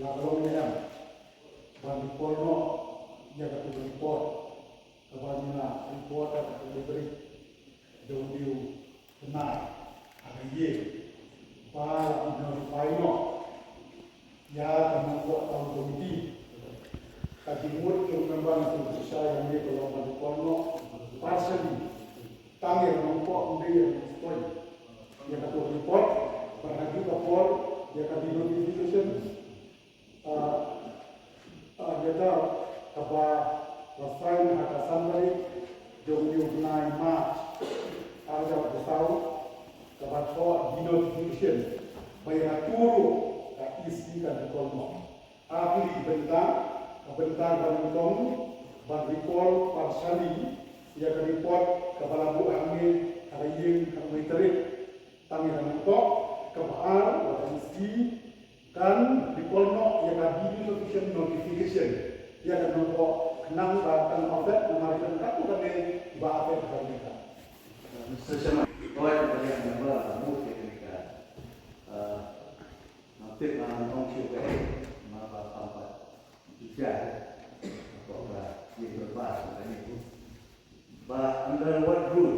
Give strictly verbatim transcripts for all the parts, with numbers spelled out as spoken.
la ka long ne em ban recall noh ïa katu ka report kaba ngi la report ha ka delivery jong u bnai ha ka ïing ba la notify noh ïa ka nongpop town committee. Ka jingmut jong u member na sdang shisha ïa ngi ka long ban recall noh partially tang ïa ka nongpop, ym dei ïa ka nongpop. Ïa katu ka report bad ha katu ka por ïa ka denotification, ah, ah, letter kaba la sign ha ka san tarik jong u bnai March ar hajar arphew saw, kaba thoh denotification ba ïa katu ruh ka E C kan recall noh. Ar tylli ki bynta, ka bynta ba nyngkong ban recall partially ïa ka report kaba la buh hangne ha ka ïing ha ka Mei Tarik tang ïa ka nongpop, kaba ar ba ka E C kan recall noh ïa ka denotification notification ïa ka nongpop khnang ba kan affect namar kan katto katne ba affect ha ka bynta. Mister Chairman, kawei ka liang member ba move ïa kane ka, uh, Nga tip nga ong shuh kaei, nga ba pampat. Ju jia. Ko ka ïa ka ba ka ni. Ba under what rule?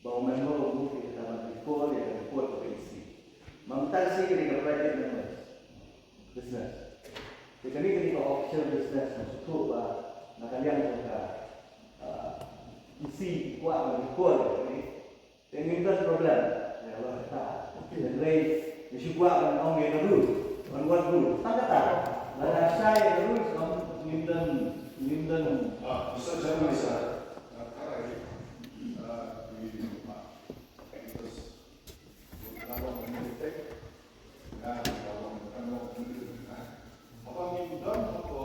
Ba u member u move ïa ka ban recall ïa ka report ka E C. Mynta shi ka ni ka private members business. Te ka ni ka ni ka official business, nga shu tip ba na ka liang jong ka, ah, E C kwah ban recall ïa ka ni. Te ngim don problem. Ïa, la kata. Okey. Hynrei ngi shu kwah ban ong ïa ka rules. Ban wad rules. Tang kata. Lada shai ïa ka rules, ngim don, ngim don. Ah, Mister Chairman, sir. Ah, kata lagi. Ah, di, ah, because, ah, apa ngim don, apa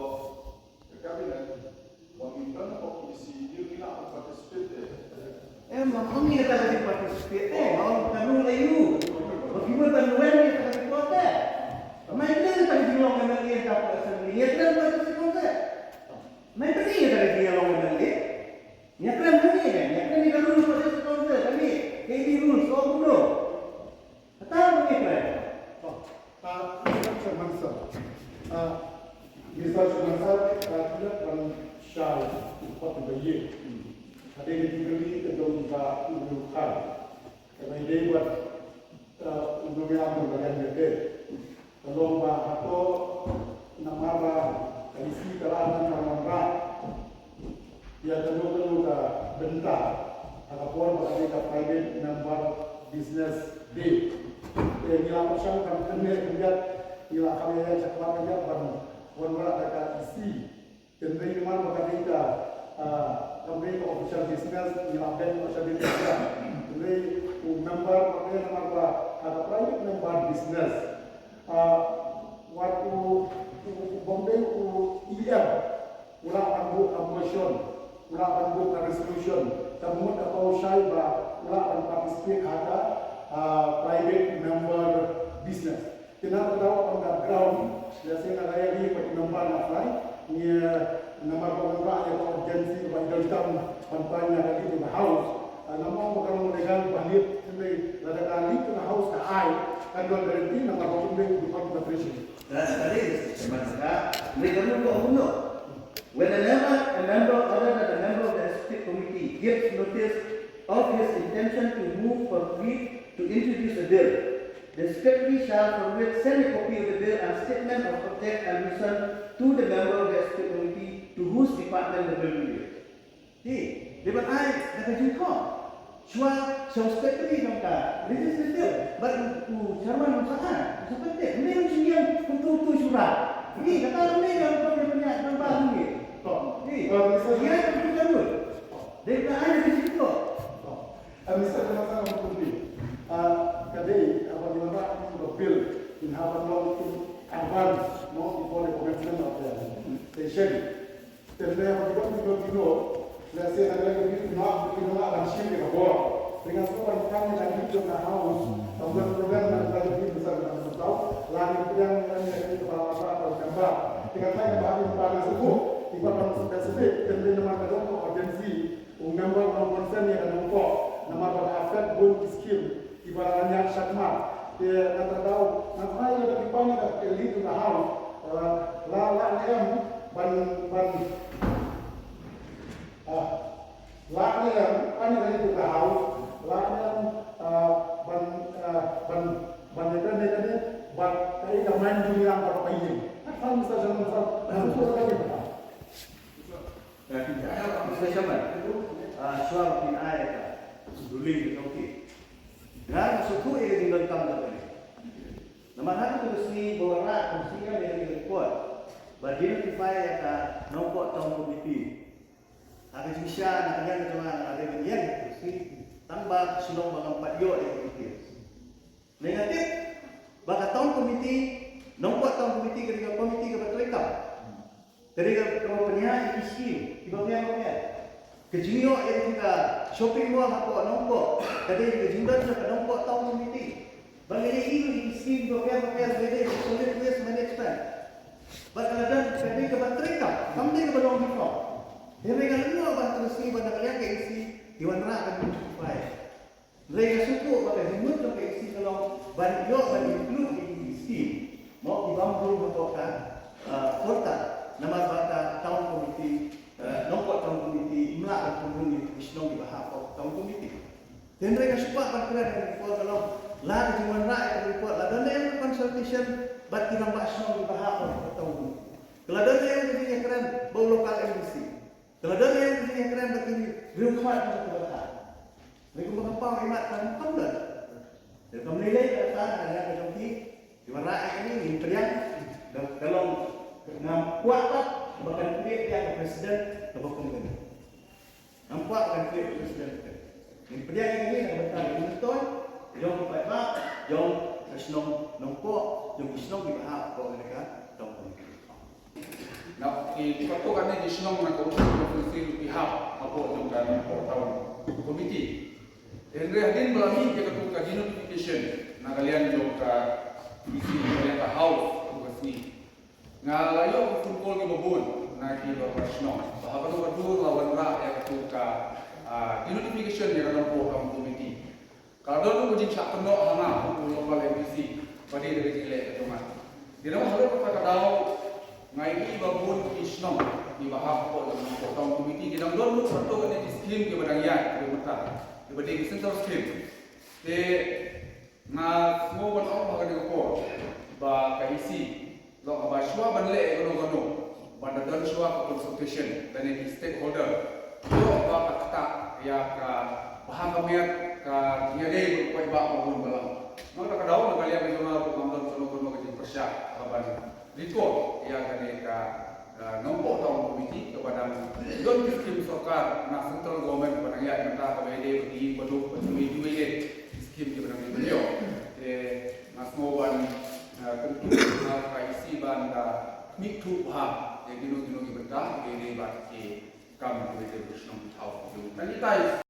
Em, ma ong ïa kata ka participate. Eh, ma ong ka rule aiu. Ba ki mut ban wen ïa kata ka report eh. Mai kane kata ka jinglong M L A ka assembly. Ïa kata ka participate. Mai kane ïa kata ka jinglong M L A. Ïa kata kane, ïa kata ka rule participate kane. K D rules, oh, kumno. Kata ba ngi try. Ah, Mister Chairman sir. Ah, Mister Chairman sir, ah, ki la pynshai u kot ba ïa. Hadien ka jingkylli ka jong ka u Khan. Ka ba ïadei bad, ah, u nongïalam jong ka liang ïa te. Ka long ba hato namar ba ka E C ka la nang ka wanrah ïa kano kano ka bynta ha ka por ba ka dei ka Private Member Business Day. Te ngi la pyrshang ban kynmaw khyndiat, ngi la kham ïa ïa shakhmat khyndiat ban wanrah da ka E C. Hynrei namar ba ka dei ka, ah, kam dei ka official business, ngi la beh official business. Hynrei u member ba dei namar ba ha ka private member business. Ah, wat u, u, u bym dei u E M u lah ban buh ka motion, u lah ban buh ka resolution, ka mut ka pau shai ba u lah ban participate ha ka, ah, private member business. Te na ka daw on that ground, lehse na ka ïa ki member na prai, ngi, namar ba ngi ba ïa ka urgency ba ïa ka jam ban prai na ka leave to the house. Ah, namar ba ka long legal ban leave, hynrei lada ka leave to the house ka ai, kan don guarantee namar ba kum dei u department of treasury. That's the list, Mister Chairman. Ka, ngi ka ruh ko uno. When a member, a member other than a member of the executive committee gives notice of his intention to move for leave to introduce a bill, The secretary shall forthwith send a copy of the bill and statement of object and reason to the member of the executive committee to whose department the bill relates. Te, dei ban ai da ka jingkhoh. Shuwa sha u secretary jong ka legislature bad u, u chairman u sa ai, u sa pynthikna, ym dei ban shu ïeng kumtu kumtu shuh. Te kata ym dei ban pynïaid, ban ba ym dei. Te, ïa ka jingkhoh. Dei ban ai da ka jingkhoh. Uh, Mister Kamasan, I'm confused. Uh, ka dei, uh, ban ïa ka bill, in ha ban long in advance, no, before the commencement of the session. Te lada ki don ki don ki don, let's say, lada ki don ki don, ki don ban shim ïa ka bor. Te nga sngewbha ban tang ïa ka lead jong ka House, tang don program na ka lead jong ka House, la ki pdiang ïa ka lead jong ka House, ka member. Te ka tang ïa ka ba ki ba nga sngewbha, ki ba ban specific, te lada namar ka don ka urgency, u member u long concern ïa ka nongpop, namar ba ka affect bun ki scheme. Kiba la ñiad shakhmat. Te nga tang daw, nga tang ïa lada ki pan ïa ka lead to the House. Eh, la, la ne em ban, ban, ah, la ne em pan ïa ka lead to the House. La ne em, ah, ban, ah, ban, ban ïa kane, kane, ban ïa ka main dunia ban paying. Kan Mister General, Mister General. Ka tin, ah, shuwa ba phin ai ka ruling ka jong ki. Nga sngewthuh ïa ka jingdonkam kaba ïa. Namar ha katu ka sngi ba wanrah ka sngi ka ïa ka report ba denotify ïa ka Nongpoh Town Committee. Ha ka jingshisha na ka liang ka jong nga nga dei ban ïeng ha katu ka sngi tang ba ka shnong ba ngam pat ïoh ïa ka details. Nga tip ba ka town committee, Nongpoh Town Committee ka dei ka committee kaba treikam. Ka dei kaba pynïaid ïa ki scheme kiba pher ba pher. Ka jingïoh ïa ka shopping mall hapoh Nongpoh ka dei ka jingdon jong ka Nongpoh Town Committee. Ba ngi ïohi ïa ki scheme kiba pher ba pher, ka dei ka solid waste management. Ba ka la don, ka dei kaba treikam, kam dei kaba long uniform. Hynrei nga lyngngoh ba ha katu ka sngi ba na ka liang ka E C ki wanrah ka denotify. Hynrei nga sngewthuh ba ka jingmut jong ka E C ka long ban ïoh ban include ïa ki scheme, mo, ki bym rung hapoh ka, ah, portal, namar ba ka town committee, ah, Nongpoh Town Committee ym lah ban pynrung ïa ki shnong kiba hap hapoh town committee. Te hynrei nga shu kwah ban kren ha kane ka por ka long, la ka jingwanrah ïa ka report la don ne em ka consultation bad ki rangbah shnong kiba hap hapoh town committee. Ka la don ne em ka jingïakren bad u local M D C. Ka la don ne em ka jingïakren bad ki riewkhmat jong ka Pyrthei. Hynrei kumba nga paw imat ka kam don. Te kam lei lei ka ta na ka jong ki. Ki wanrah ïa kane, ngin pdiang. Da, da long, ngam kwah pat ba kan pdiang ka president kaba kum kane. Ngam kwah ba kan pdiang ka president. Ngin pdiang ïa kane na ka bynta ka jingmyntoi jong ki paidbah, jong ka shnong Nongpoh, jong ki shnong kiba hap hapoh kane ka town committee. Na ki, katto katne ki shnong na ka Urban Council ki hap hapoh jong ka Nongpoh Town Committee. Hynrei hadien ba la mih ïa katto ka denotification na ka liang jong ka E C, na ka liang ka House, katto ka sngi, nga la ïoh ka phone call kiba bun na ki dorbar shnong ba ha kano ka dur la wanrah ïa katto ka, ah, denotification ïa ka Nongpoh Town Committee. Ka la don ruh ka jingshah kynnoh ha nga, u local M D C, ba dei da ka jingleh ka jong nga. Te namar halor kata ka daw, nga ïohi ba bun ki shnong kiba hap hapoh jong ka Nongpoh Town Committee ki dang don ruh katto katne ki scheme kiba dang ïaid, kiba mynta, kiba dei ki central scheme. Te nga sngew ban ong ha kane ka por ba ka E C, long haba shuwa ban leh kano kano, ban da don shuwa ka consultation lane ki stakeholder, ïoh ba ka ktah ïa ka bha ka miat, ka jingïadei bad u paidbah ba bun balang. Namar kata ka daw na ka liang ka jong nga ruh ngam don kano kano ka jingpyrshah ha ban report ïa kane ka, ah, Nongpoh Town Committee kaba dang don ki scheme sorkar na central government kaba dang ïaid mynta, kaba ïadei bad ki ïing baduh, bad ki scheme kiba dang ïaid mynta. Te nga sngew ban, ah, kyntu ha ka E C ban da khmih thuh bha ïa kino kino ki bynta kiba ïadei bad ki kam kiba ïadei bad shnong ki thaw. Tang kitai.